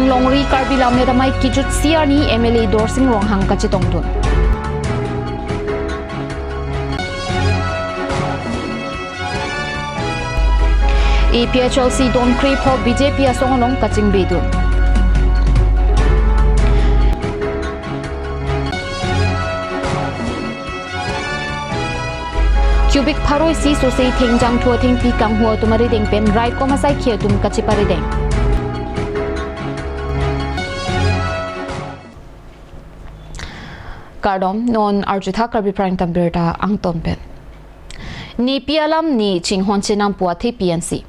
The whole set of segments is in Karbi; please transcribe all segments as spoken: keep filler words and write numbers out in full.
Longri Karbi Lammet Amei kejutsi arni M L A Dorsing Ronghang kachetongdun. A P H L C don krepho B J P asong along kachingbedun. Cubic pharo isi sose thengjang thu athengpi kanghu atum arideng pen raikom asaikhi atum kacheparideng. Kardom, non arjutha Karbi Prime Time birta angton pen. Nepi alam ne chinghon chenam pu athe P N C.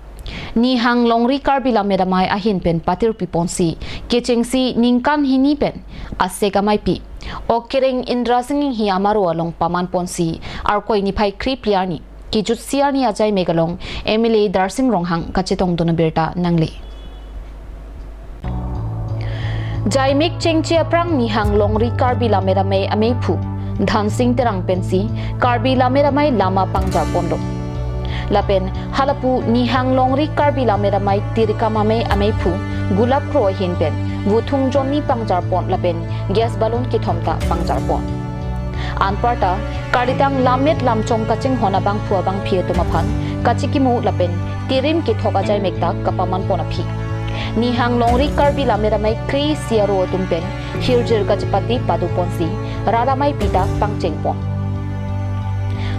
Nihang Longri Karbi Lammet Amei ahin pen patirpi ponsi, kechengsi ningkan hini pen asek ameipi, ok kereng Indra Sing Inghi amaro along paman ponsi, Arkoi niphai krephli arni kejutsi arni ajaimek along M L A Dorsing Ronghang kachetongdun abirta nangle. Jaimek chengche aphrang Nihang Longri Karbi Lammet Amei ameiphu Dhansing Terang pensi Karbi Lammet Amei lama pangjar ponlo. Lapen halapu Nihang Longri Karbi Lammet Amei tirikam amei ameiphu Gulap Kro ahin pen vuthung jonni pangjar pon lapen gas balloon kethom ta pangjar pon. Anparta, kalitang lammet lamchong kachinghon abangphu abangphi atum aphan kachikimo lapen tirim kethok ajaimek ta kapaman pon aphi. Nihang Longri Karbi Lammet Amei kre-isi aro atum pen hirjir kachepate pado ponsi, rat ameipi ta pangcheng pon.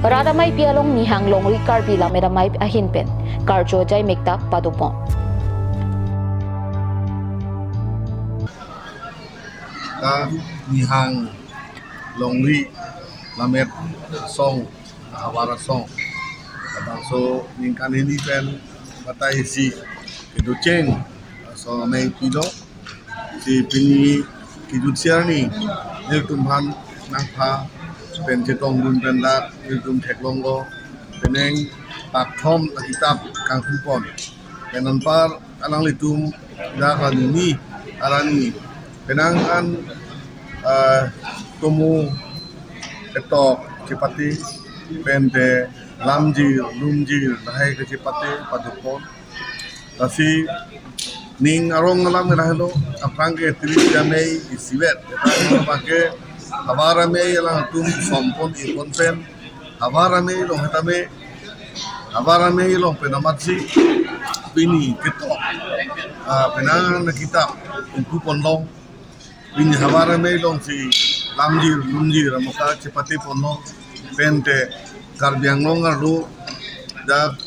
Rat ameipi along Nihang Longri Karbi Lammet Amei ahin pen karju ajaimek ta pado pon. Ta Nihang Longri Lammet Asong, Havar Asong, labangso ningkan hini pen batai isi kedocheng asong ameipi lo. Si pini kejutsi arni nelitum aphan nangpha pen chetongdun pen dak nelitum theklonglo, penang pakthom akitap kanghu pon. Pen anpar alanglitum dak arni, arni penang an, ah, tomo ketok chepate pen te lamjir lumjir lahai kachepate pado pon. Lasi ning arong alam ke lahelo, aphrang ke tiri amei isivet, aphrang ke Havar Amei alangtum som pon ipon pen, Havar Amei along hetame, Havar Amei along pen amatsi pini ketok, ah, penang akitap ingpu ponlong. Pini Havar Amei alongsi lamjir lumjir amoka chepate ponlong, pen te Karbi Anglong arlo dak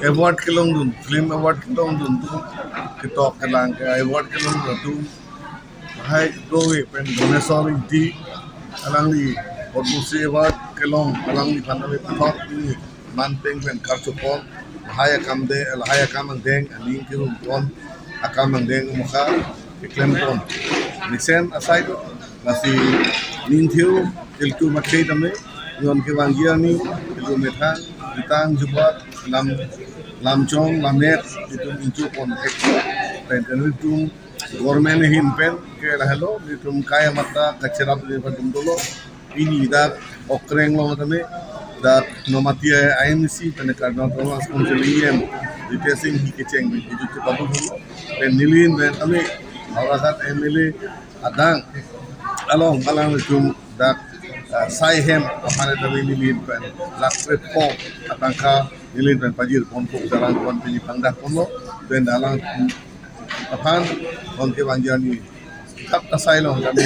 award kelongdun, film award kelongdun atum, ketok kelang ke award kelongdun atum, hai dowe pen Dhoneswar Ingti, alangli Padma Shri Award kelong, alangliphan ave pathok pini manpeng pen karcho pon, lahai akam de, lahai akam angdeng, aning kerum pon, akam angdeng amoka keklem pon. Mesen asai do, lasi ning thiu, iltu mathe tame, non kevangji arni, iltu methang, itang jubat, lam, lamchong, lammet, itum inchu pon thek, pen itum government ahin pen ke lahelo, itum kai amata kacherap ni patum dolo. Pini dak okreng long tame, dak nomati I M C pen Karbi Anglong Autonomous Council E M Ritesh Sing Inghi kecheng pen kejut chepadu dolo. Pen nelihin pen tame Howraghat M L A adang along alanglitum dak, ah, sai hem aphan tame nelihin pen lakh krepho atangka nelihin pen pajir pon pok jarang pon pini pangdak ponlo, pen alang aphan pon kevangji arni thap asai long kami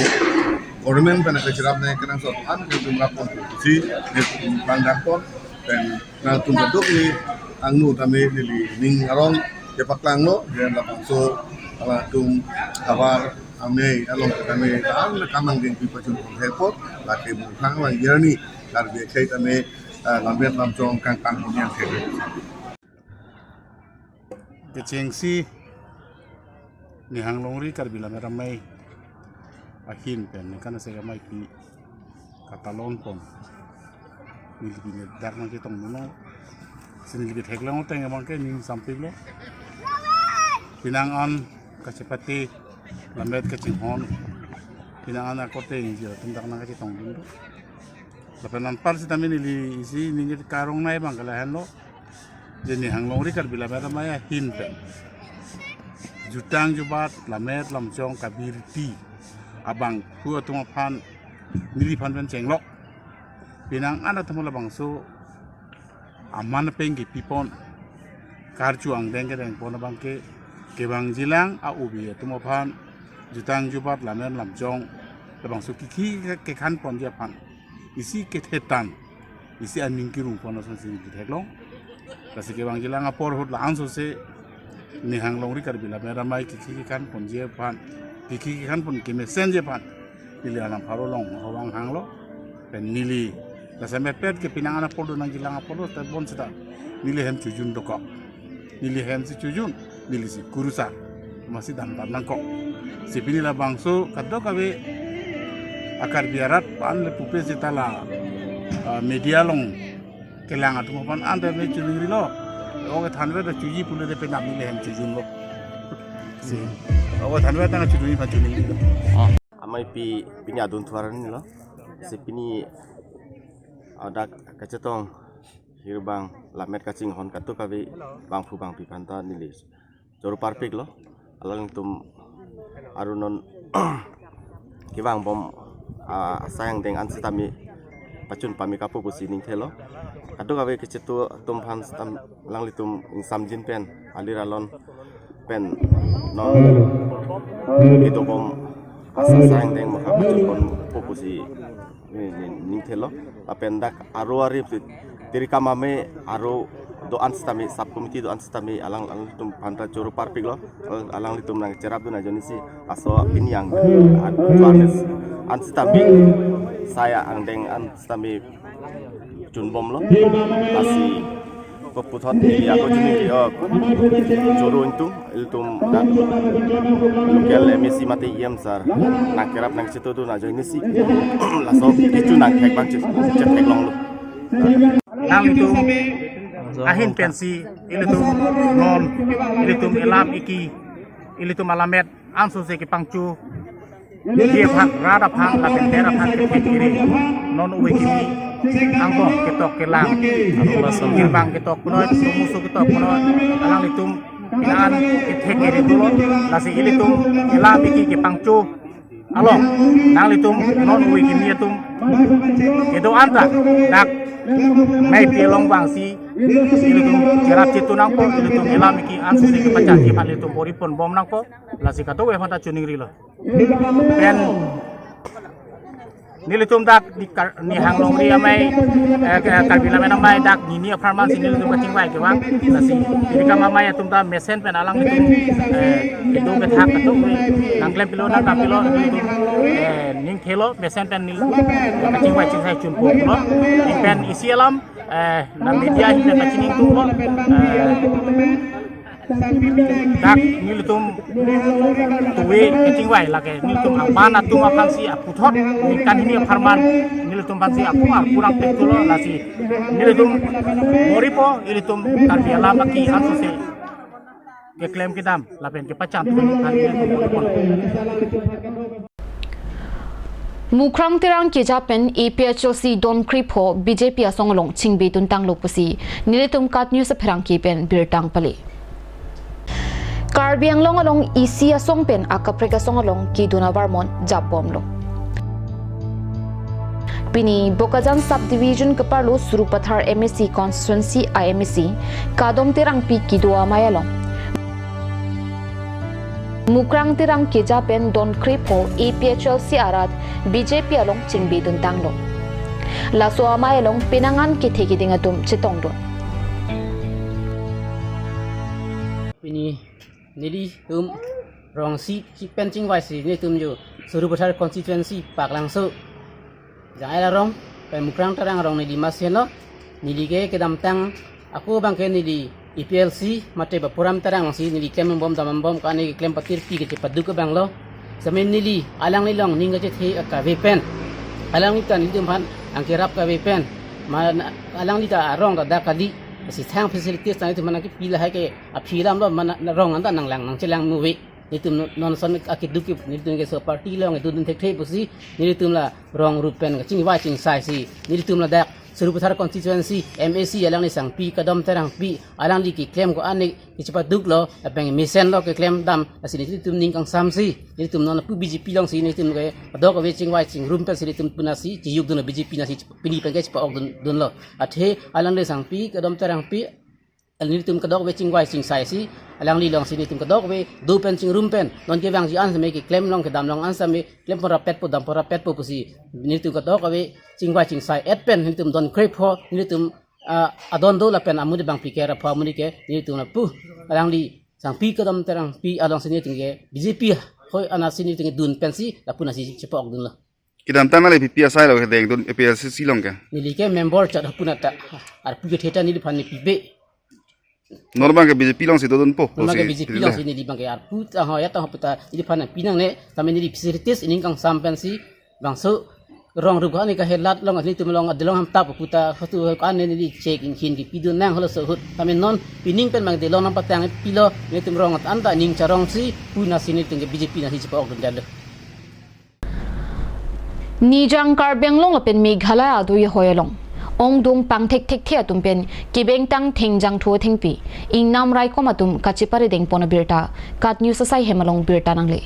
government pen kacherap nai kenangsot aphan ke jumra pon si ne pangdak pon, pen nangtum keduk ni angno tame neli ning arong kepaklanglo, pen labangso alangtum Havar Amei along tame dan kamang ding pi pachun pon hepot, lake mungthang vangji arni Karbi akhei tame, ah, lammet lamchong kangkang pon yang hepot. Kechengsi Nihang Longri Karbi Lammet Amei ahin pen ningkan asek ameipi katalon pon. Nelipi ne dak nangchetongdunlo. Si nelipi theklong ateng abang ke ning sampik lo. Penang an kachepate lammet kachinghon. Penang an akorte ingjir atum dak nangchetongdunlo. Lapen anpar sitame neli isi ning karong nai abang ke lahenlo. Je Nihang Longri Karbi Lammet Amei ahin pen Jutang jubat, lammet lamchong, kabirti abangphu atum aphan neliphan pen chenglok. Penang an atum labangso aman apeng kepipon, karju angdeng kedengpon abangke, kevangjilang a-ubi atum aphan jutang jubat, lammet lamchong, labangso kikhi kekhanponji aphan isi kethetan, isi aning kerungpon asonsi neli theklong. Lasi kevangjilang apor ahut la-an sose Nihang Longri Karbi Lammet Amei kikhi kekhanponji aphan, kikhi kekhanpon kemesenji aphan neli alam pharo long hawang hanglo. Pen neli lason mepet ke penang an apor do nangjilang apor lo, ta bonseta neli hem chojun dokok. Neli hem si chojun, neli si kurusar, masi damdam nangkok. Si pini labangso kadokave a-Karbi arat aphan le pupe seta la, ah, media along kelang atum aphan ante me choningrilo. O kethanvet ta choji pule de penap neli hem chojunlo. Si. O kethanvet ta chojun aphan choningrilo. Ameipi pini adun thuar ni lo. Si pini adak kachetong hirbang lammet kachinghon kadokave bangphu bangpi aphanta neli choro parpiklo. Alangtum arunon kevangbom, ah, asai angdeng an sitame pachun pame kapo pusi ningthelo. Kadokave kachetong atum aphan sitam alanglitum ingsamjin pen, alir alon pen non kedobom asai angdeng maka pachunpon po pusi ni, ni, ningthelo. Lapen dak aro ari Tirikam Amei aro do-an sitame, sub committee do-an sitame alang, alanglitum aphanta choro parpiklo. Alang, alanglitum nangcherapdun ajoine si laso pini ang, ah, awareness an sitame, asai angdeng an sitame chunbomlo. Lasi koputhot neli ako chuningri, oh, choro ingtung, ilitum dak local M A C mate E M sir nangkerap nangchetongdun ajoine si laso kecho nangthek abang che-, chetheklonglo. Nanglitum ahin pensi ilitum non, ilitum elam iki, ilitum alammet an sose kepangchoji aphan, rat aphan lapen der aphan kethek kere. Non ove kimi angbong ketok kelang, hirbang ketok punoi, tomuso ketok punoi, alanglitum penang an kethek kere dolo. Lasi ilitum elam iki kepangcho along nanglitum non ove kimi atum kedo-an ta dak meipi along vangsi ilitum cherap chetong nangpo, ilitum elam iki an sose kepachanji aphan ilitum bor-iponbom nangpo. Lasi kadokave aphanta choningrilo. Pen nelitum dak ni Kar-, Nihang Longri Amei, eh, Ka-, Karbi Lammet Amei dak nini apharman si nelitum kachingvai kevang. Lasi Tirikam Amei atum ta mesen pen alanglitum, eh, kedo kethak atum nangklempilo nangkampilo, nelitum, eh, ningthelo mesen pen nelitum kachingvai chingsai chunpo pulo. Pen isi alam, eh, na media ahin pen kachiningtunglo, eh, dak nelitum tuve kachingvai lake nelitum aban atum aphansi aputhot ningkan hini apharman nelitum aphansi apung arpu nangpektulo. Lasi nelitum bor-ipo, ilitum Karbi alam aki an sose keklem kedam lapen kepachan thun aphan nelitum bor-ipo. Mukrang Terang keja pen A P H L C don krepho B J P asong along chingbeduntanglo pusi nelitum KAT News apherangke pen birta nangpale. Karbi Anglong along isi asong pen akaprek asong along kedun avarmon japbomlo. Pini Bokajan Subdivision keparlo Sarupathar M A C constituency a-M A C Kadom Terangpi kedo amei along Mukrang Terang keja pen don krepho A P H L C arat B J P along chingbeduntanglo. Laso amei along penang an kethe keding atum chetongdun. Pini nelitum rong isi pen chingvaisi nelitum jo Sarupathar constituency Paklangso Jang-ai arong, pen Mukrang Terang arong neli masenlo, neli ke kedamtang, ako abangke neli A P L C, mate Bapuram Terang si neli klembom dambom kane keklem patirpi kechepaduk abanglo. Semen neli, alangli along ning kachethe kave pen. Alangli ta nelitum aphan nangkerap kave pen. Ma, alangli ta arong ta dak kali. Si thang facilities ta nelitum aphan nangkepi lahai ke aphi alamlo, ma, rong anta nanglang nangchelang muve. Nelitum non, non ason akeduk ke, nelitum ke so party along kedun thekthe pusi, nelitum la rong rup pen kachingvai chingsaisi, nelitum ladak Sarupathar constituency M A C alangli Sangpi Kadom Terangpi alangli keklem ko-an ne kechepaduklo, lapen mesenlo keklem dam, lasi nelitum ning kangsamsi, nelitum non pu B J P alongsi nelitum ke kadokave chingvai chingrum pensi nelitum punasi chiyukdunlo B J P nasi pini pen ke chepa-okdun, dunlo. Athe alangli Sangpi Kadom Terangpi nelitum kadokave chingvai chingsaisi, alangli alongsi nelitum kadokave do pen chingrum pen, non kevangji an same keklem long kedam long an same klem pon rapetpo dam pon rapetpo pusi, nelitum kadokave chingvai chingsai-et pen nelitum don krepho, nelitum, ah, adon do lapen amonit bang pikir apho amonit ke nelitum lapu alangli Sangpi Kadom Terangpi alongsi nelitum ke B J P hoi anatsi nelitum ke dun pensi lapu nasi chepa-okdunlo. Kedamtang nangli P P asai lo kedeng dun A P L C C along ke. Neli ke member chot hapu nata, arpu ke theta neliphan ne pibe. Non abang ke B J P alongsi dodunpo. Non abang ke pusi B J P alongsi neli abang ke arpu ta ho ya ta ho puta neliphan ne pinangne, tame neli facilities ining kangsam pensi bangso rong rup ani kahelat long, nelitum along adelong ham tap puta hotu ko-an ne neli check ingkhin kepidun nang holo so ahut. Tame non pining pen abang delong nangpatang pilo, nelitum rong anta ning charongsi pu nasi nelitum ke B J P nasi chepa-okdun jalo. Nijang Karbi Anglong lapen Meghalaya adui ahoi along ongdung pangthekthekthe atum pen kebengtang thengjang thu thengpi ingnam raikom atum kacheparideng pon abirta KAT News asai hem along birta nangle.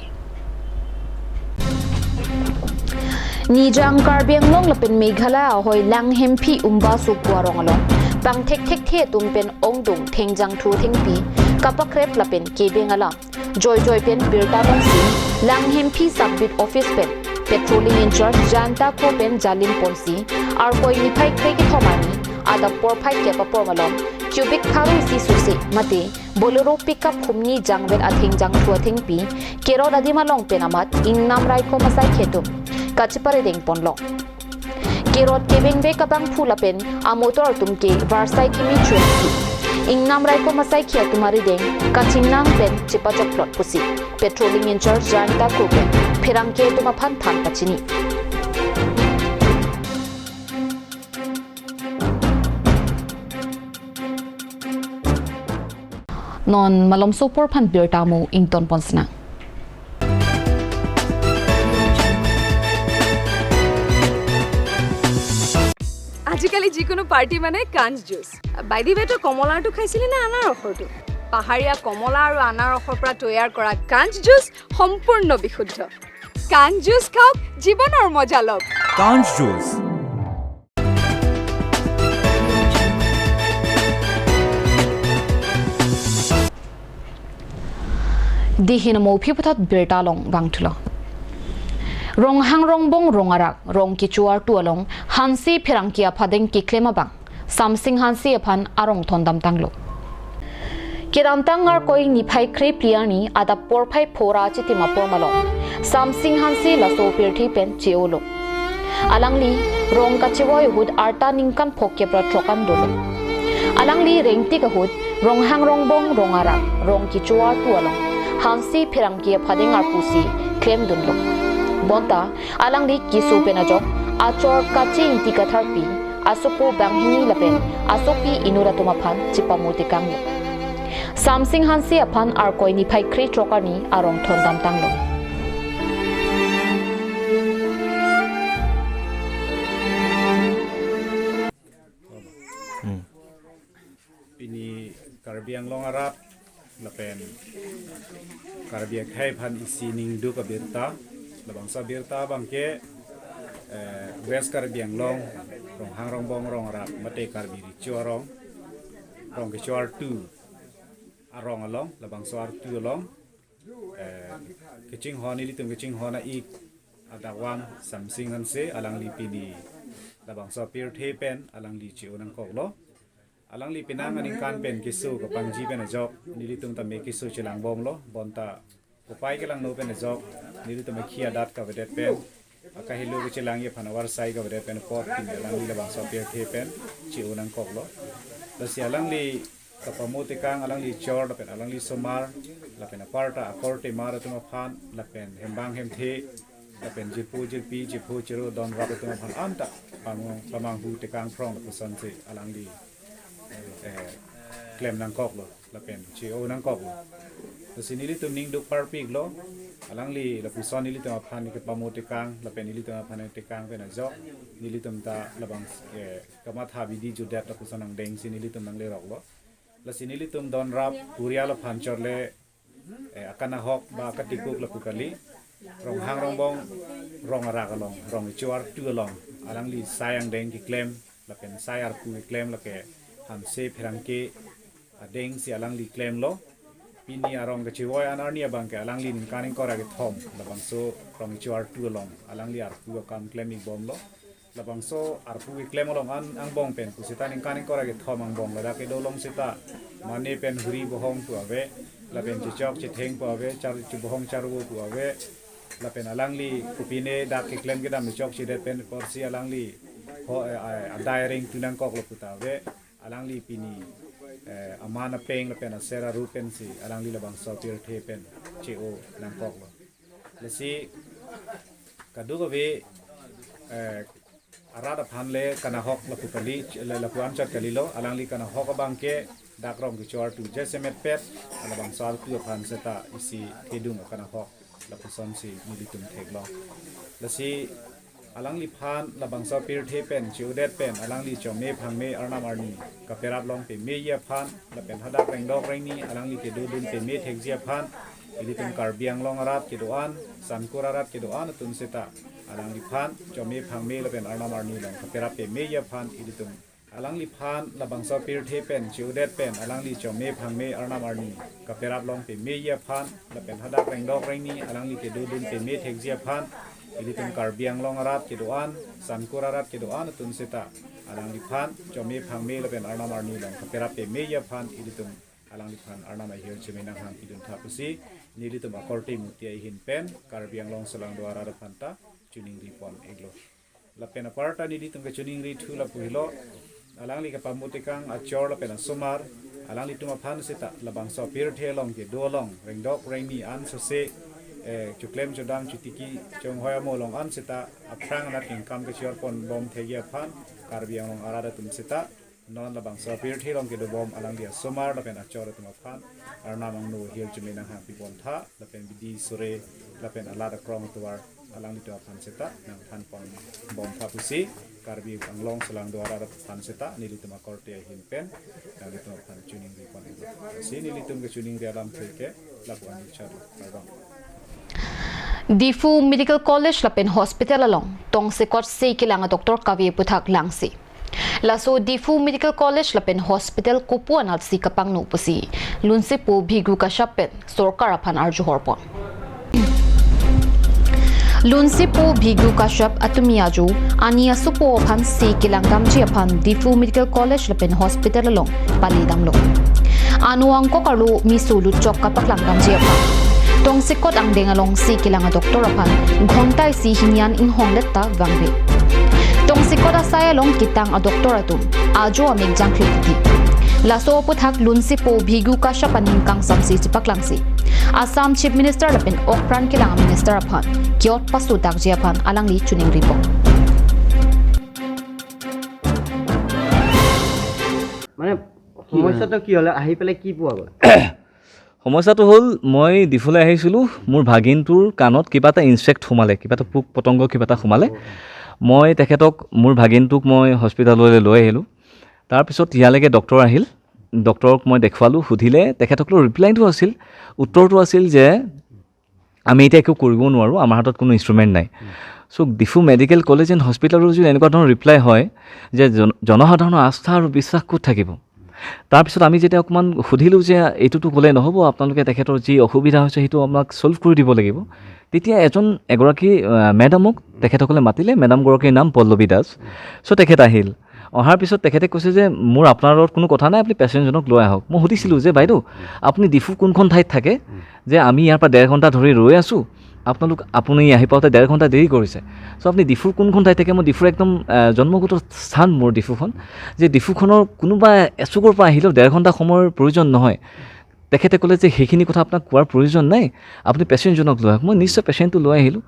Nijang Karbi Anglong lapen Meghalaya ahoi Langhemphi Umbaso pu arong along pangthekthekthe atum pen ongdung thengjang thu thengpi kapakrep lapen kebeng alam joijoi pen birta tongsi Langhemphi Sub Beat Office pen Patrolling Incharge Jayanta Kro pen jalim ponsi Arkoi niphai kre kethom arni adap porphai kep apor malom cubic pharo isi suse mate Bolero pickup humni jangvet athengjang thu athengpi kerot adim along pen amat ingnam raikom asaikhi atum kacheparideng ponlo. Kerot kebengvek abangphu lapen amotor atum ke varsai kimi chuensi ingnam raikom asaikhi atum arideng kachingnang pen chepachokplot pusi Patrolling Incharge Jayanta Kro pen pherangke atum aphan than pachini. Non malomso apor aphan birta mo ington pon sina. আজিকালি যিকোনো পাৰ্টি মানে কাঞ্চ juice. By the ৱে, তই কমলাৰটো খাইছিলি নে আনাৰসৰটো? পাহাৰীয়া কমলা আৰু আনাৰসৰ পৰা তৈয়াৰ কৰা কাঞ্চ জুচ সম্পূৰ্ণ বিশুদ্ধ। কাঞ্চ জুচ খাওক, জীৱনৰ মজা লওক। কাঞ্চ juice. Dihin amo aphi puthot birta along vangthulo. Ronghang Rongbong Rong Arak, Rong Kecho Artu along hansi pherangke aphan deng keklem abang Samsing Hanse aphan arong thondam tanglo. Kedamtang Arkoi niphai kre phli arni adap porphai pharo achitim apor malom Samsing Hanse laso apirthe pen che-olo. Alangli rong kachevoi ahut arta ningkan phokep ra throk an dolo. Alangli rengtik ahut Ronghang Rongbong Rong Arak, Rong Kecho Artu along hansi pherangke aphan deng arpusi klemdunlo. Bonta alangli keso pen ajok achor Kache Ingti Katharpi, asopo banghini lapen asopi inut atum aphan chepamo tekanglo. Samsing Hanse aphan Arkoi niphai kre throk arni arong thondam tanglo. Hmm. Pini Karbi Anglong arat lapen Karbi akhei aphan isi ningduk abirta, labangso abirta abangke, eh, West Karbi Anglong, Ronghang Rongbong Rong Arak, mate Karbi Recho Arong, Rong Kecho Artu arong along, labangso artu along, eh, kachinghon, ilitum kachinghon a-ik adakvam Samsing Hanse, alangli pini labangso apirthe pen alangli che-o nangkoklo. Alangli penang aningkan pen keso kapangji pen ajok nelitum tame keso chelangbomlo, bonta kopai kelangno pen ajok nelitum akhi adat kavedet pen, akahelo kechelangji aphan avarsai kavedet pen apot pini alangli labangso apirthe pen che-o nangkoklo. Lasi alangli kapamo tekang, alangli chor lapen alangli somar lapen aparta akorte mar atum aphan lapen hembang hemthe lapen jirpo jirpi, jirpo chiro don rap atum aphan anta pamang, pamanghu tekang phrong lapuson si alangli, eh, klem nangkoklo lapen che-o nangkoklo. Lasi nelitum ningduk parpiklo, Alangli lapuson nelitum aphan kepamo tekang, lapen nelitum aphan tekang pen ajok, nelitum ta labang, eh, kamatha bidi judet lapuson angdengsi nelitum nangleroklo. Lasi nelitum donrap Korea laphan chorle, eh, akanahok ba akatikuk lapu kali. Ronghang Rongbong, Rong Arak along, Rong Icho Artu along, alangli sai angdeng keklem, lapen sai arpu keklem lake Hanse Pherangke adengsi alangli klemlo. Pini arong kachevoi an arni abangke alangli ningkan ingkoi ra kethom, labangso Rong Icho Artu along, alangli arpu akam klem-ik bomlo. Labangso arpu keklem along an angbong pen pusita ningkan ingkoi ra kethom angbong ladak kedo along seta mane pen huri bohong pu ave, lapen chechok chetheng pu ave, char chubohong charvo pu ave, lapen alangli kopine dak keklem kedam chechok chedet pen korsi alangli ho, eh, eh, adai ring tu nangkoklo puta ave, alangli pini, eh, aman apeng lapen aser aru pensi alangli labangso pirthe pen che-o nangkoklo. Lasi kadokave, eh, arat aphan le kanahok lapu kali, le lapu anchot kalilo, alangli kanahok abangke dak Rong Icho Artu jasemet pet, alabangso artu aphan seta isi kedung kanahok lapusonsi nelitum theklong. Lasi alangliphan labangso pirthe pen, che-odet pen, alangli chome phangme arnam arni kaperap long pemeji aphan, lapen hadak rengdok rengni alangli kedodun peme thekji aphan, ilitum Karbi Anglong arat kedo-an, Sangkur arat kedo-an atum seta alangliphan chome phangme lapen arnam arni along kaperap pemeji aphan, ilitum alangliphan labangso pirthe pen, che-odet pen, alangli chome phangme arnam arni kaperap long pemeji aphan, lapen hadak rengdok rengni alangli kedodun peme thekji aphan, ilitum Karbi Anglong arat kedo-an, Sangkur arat kedo-an atum seta alangliphan chome phangme lapen arnam arni along kaperap pemeji aphan, ilitum alangliphan arnam ahirjume nanghangpidun tha pusi nelitum akorte muti ahin pen Karbi Anglong Solangdo arat aphan ta choningri pon-iklo. Lapen aparta nelitum kechoningri thu lapu helo, alangli kepamo tekang achor lapen asomar, alanglitum aphan seta labangso pirthe along kedo along rengdok rengni an sose, eh, choklem chodam chotiki chonghoi amo along an seta aphrang anat kengkam kechor pon bom thekji aphan Karbi Anglong arat atum seta non labangso pirthe along kedo bom alangli asomar lapen achor atum aphan arnam angno ahirjume nanghangpi pon tha, lapen bidi sore lapen alat akrong atovar alanglitum aphan seta nangthan pon bom tha pusi Karbi Anglong Solangdo arat aphan seta nelitum akorte ahin pen nanglitum aphan choningri pon-iklo. Si nelitum kechoningri alamthe ke lapu-an chalo. Kardom. Diphu Medical College lapen Hospital along tongsekot se kelang a-doctor kave aputhak langsi. Laso Diphu Medical College lapen Hospital kopu anatsi kapangno pusi Lunsepo Bhigu Kashyap pen sorkar aphan arjuhor pon. Lunsepo Bhigu Kashyap atumi ajo ani asopo aphan se kelang damji aphan Diphu Medical College lapen Hospital along pali damlo. Ano angkok arlo miso lutchok kapaklang damji aphan. Tongsekot angdeng along se kelang a-doctor aphan ghonta isi hini an inghonglet ta vangve. Tongsekot asai along ketang a-doctor atum ajo amek jangkhle titi. Laso aputhak Lunsepo Bhigu Kashyap aning kangsamse chepaklangsi Assam Chief Minister lapen okpran kelang a-minister aphan kiot paso dakji aphan alangli choningri pon. মানে সমস্যাটো কি হ'লে, আহি পেলাই কি পোৱা গ'ল? সমস্যাটো হ'ল, মই ডিফুলৈ আহিছিলোঁ, মোৰ ভাগিনটোৰ কাণত কিবা এটা ইনচেক্ট সোমালে, কিবা এটা পোক পতংগ কিবা এটা সোমালে। মই তেখেতক, মোৰ ভাগিনটোক মই হস্পিটেললৈ লৈ আহিলোঁ। তাৰপিছত ইয়ালৈকে ডক্টৰ আহিল, ডক্টৰক মই দেখুৱালোঁ, সুধিলে, তেখেতসকলৰ ৰিপ্লাইটো আছিল, উত্তৰটো আছিল যে আমি এতিয়া একো কৰিব নোৱাৰোঁ, আমাৰ হাতত কোনো ইনষ্ট্ৰুমেণ্ট নাই। চ' ডিফু মেডিকেল কলেজ এণ্ড হস্পিটেলৰ যদি এনেকুৱা ধৰণৰ ৰিপ্লাই হয় যে জন-, জনসাধাৰণৰ আস্থা আৰু বিশ্বাস ক'ত থাকিব? তাৰপিছত আমি যেতিয়া অকণমান সুধিলোঁ যে এইটোতো ক'লে নহ'ব, আপোনালোকে তেখেতৰ যি অসুবিধা হৈছে সেইটো আমাক ছল্ভ কৰি দিব লাগিব। তেতিয়া এজন, এগৰাকী, আহ, মেডামক তেখেতসকলে মাতিলে, মেডামগৰাকীৰ নাম পল্লৱী দাস। চ' তেখেত আহিল, অহাৰ পিছত তেখেতে কৈছে যে মোৰ আপোনাৰ লগত কোনো কথা নাই, আপুনি পেচেণ্টজনক লৈ আহক। মই সুধিছিলোঁ যে বাইদেউ, আপুনি ডিফু কোনখন ঠাইত থাকে যে আমি ইয়াৰ পৰা ডেৰ ঘণ্টা ধৰি ৰৈ আছোঁ, আপোনালোক, আপুনি আহি পাওঁতে ডেৰ ঘণ্টা দেৰি কৰিছে। চ' আপুনি ডিফুৰ কোনখন ঠাইত থাকে? মই ডিফুৰ একদম, আহ, জন্মগত স্থান মোৰ ডিফুখন, যে ডিফুখনৰ কোনোবা এচুকৰ পৰা আহিলেও ডেৰ ঘণ্টা সময়ৰ প্ৰয়োজন নহয়। তেখেতে ক'লে যে সেইখিনি কথা আপোনাক কোৱাৰ প্ৰয়োজন নাই, আপুনি পেচেণ্টজনক লৈ আহক। মই নিশ্চয় পেচেণ্টটো লৈ আহিলোঁ,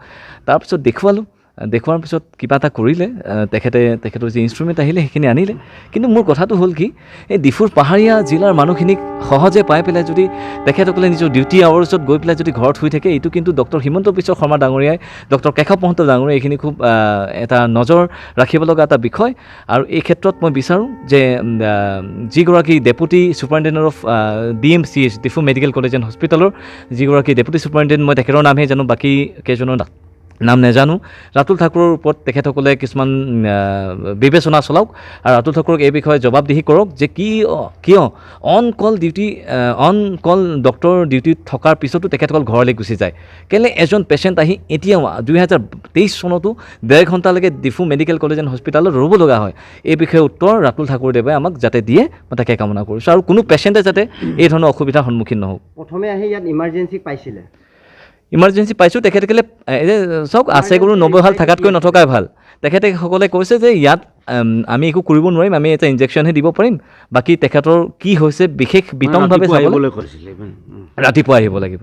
তাৰপিছত দেখুৱালোঁ। আহ, দেখুৱাৰ পিছত কিবা এটা কৰিলে, আহ, তেখেতে, তেখেতৰ যি ইনষ্ট্ৰুমেণ্ট আহিলে, সেইখিনি আনিলে। কিন্তু মোৰ কথাটো হ'ল কি, এই ডিফুৰ পাহাৰীয়া জিলাৰ মানুহখিনিক সহজে পাই পেলাই যদি তেখেতসকলে নিজৰ ডিউটি আৱাৰ্ছত গৈ পেলাই যদি ঘৰত শুই থাকে, এইটো কিন্তু ডক্টৰ হিমন্ত বিশ্ব শৰ্মা ডাঙৰীয়াই, ডক্টৰ কেশৱ মহন্ত ডাঙৰীয়াই এইখিনি খুব, আহ, এটা নজৰ ৰাখিব লগা এটা বিষয়। আৰু এই ক্ষেত্ৰত মই বিচাৰোঁ যে, উম, আহ, যিগৰাকী deputy superintendent of, ah, D M C H, Diphu medical college and হস্পিটেলৰ যিগৰাকী ডেপুটি ছুপাৰিণ্টেণ্ডেণ্ট, মই তেখেতৰ নামহে জানো, বাকী কেইজনৰ না-, নাম নেজানো। ৰাতুল ঠাকুৰৰ ওপৰত তেখেতসকলে কিছুমান, আহ, বিবেচনা চলাওক আৰু ৰাতুল ঠাকুৰক এই বিষয়ে জবাবদিহি কৰক যে কি, অ, কিয় on call duty, ah, on call doctor ডিউটিত থকাৰ পিছতো তেখেতসকল ঘৰলৈ গুচি যায়। কেলে এজন পেচেণ্ট আহি এতিয়াও দুই হাজাৰ তেইছ চনতো ডেৰ ঘণ্টালৈকে ডিফু মেডিকেল কলেজ এণ্ড হস্পিটেলত ৰ'ব লগা হয়? এই বিষয়ে উত্তৰ ৰাতুল ঠাকুৰদেৱে আমাক যাতে দিয়ে, মই তাকে কামনা কৰিছোঁ। আৰু কোনো পেচেণ্টে যাতে এই ধৰণৰ অসুবিধাৰ সন্মুখীন নহওক। প্ৰথমে আহি ইয়াত ইমাৰ্জেঞ্চিক পাইছিলে। ইমাৰ্জেঞ্চি পাইছোঁ, তেখেতসকলে, এ, এই যে চাওক, আছে গৰু নবৈ হাল থকাতকৈ নথকাই ভাল। তেখেতসকলে কৈছে যে ইয়াত, এম, আমি একো কৰিব নোৱাৰিম, আমি এটা ইনজেকশ্যনহে দিব পাৰিম, বাকী তেখেতৰ কি হৈছে বিশেষ বিতংভাৱে ৰাতিপুৱা চাবলৈ আহিবলৈ কৈছিলে। উম, উম। ৰাতিপুৱা আহিব লাগিব।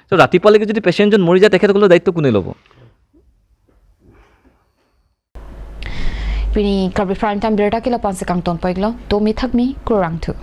তো ৰাতিপুৱালৈকে যদি পেচেণ্টজন মৰি যায়, তেখেতসকলৰ দায়িত্ব কোনে ল'ব? Pini Karbi Prime Time birta ke lapu-an si kangton pon-iklo, domi thakmi, kurvangthu.